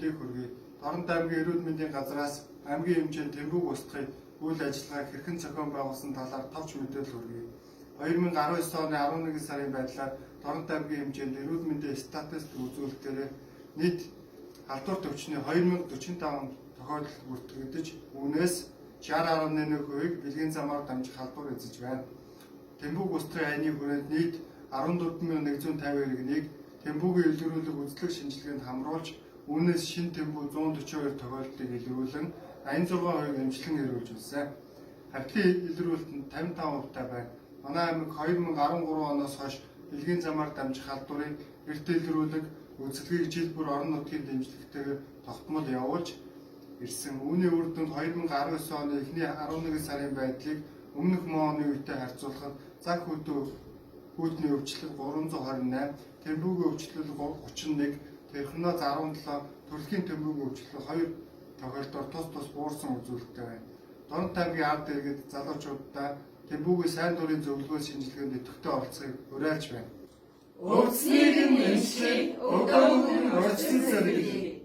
мэндийг хүргэе. Дорнод аймгийн эрүүл мэндийн газраас аймгийн хэмжээнд тэмбүг устгахыг үйл ажиллагаа хэрхэн зохион байгуулсан талаар товч мэдээлэл хүргэе. 2019 оны 11 сарын байдлаар Дорнод аймгийн хэмжээнд эрүүл мэндийн статистик үзүүлэлтээр нийт халдвар төвчний 2045 тохиолдол бүртгэгдэж, үүнээс 60.1%-ийг бэлгийн замаар дамжих халдвар эзэж байна. Тэмбүг устгахын аяны хүрээнд нийт 14,150 иргэнийг тэмбүгийн илрүүлэг үзлэг шинжилгээнд хамруулж, үүнээс шинэ тэмбүү 142 тохиолдлыг илрүүлэн 86% эмчлэн эрүүлж үлсэн. Хавтын илрүүлэлт нь 55% та байна. Манай аймаг 2013 оноос хойш бэлгийн замаар дамжих халдварын эрт илрүүлэг үзлэгийг жил бүр орон нутгийн дэмжлэгтэйгээр тогтмол явуулж ирсэн. Үүний үр дүнд 2019 оны эхний 11 сарын байдлыг өмнөх мөн оны үетэй харьцуулахад цаг хөдөө хүүтний өвчлөл 328, тэмбүүгийн өвчлөл 31, тэрхноц 17, төрөлхийн тэмбүүгийн өвчлөл 2 тохиолдолд тус тус буурсан үзүүлэлттэй байна. Дорнод аймгийн ард иргэд залуучуудаа тэмбүүгийн сайн дурын зөвлөгөө шинжилгээнд идэвхтэй оролцохыг уриалж байна. Өвдснийг нь эмчлэе, өвдөг нь урьдчилан сэргийлье.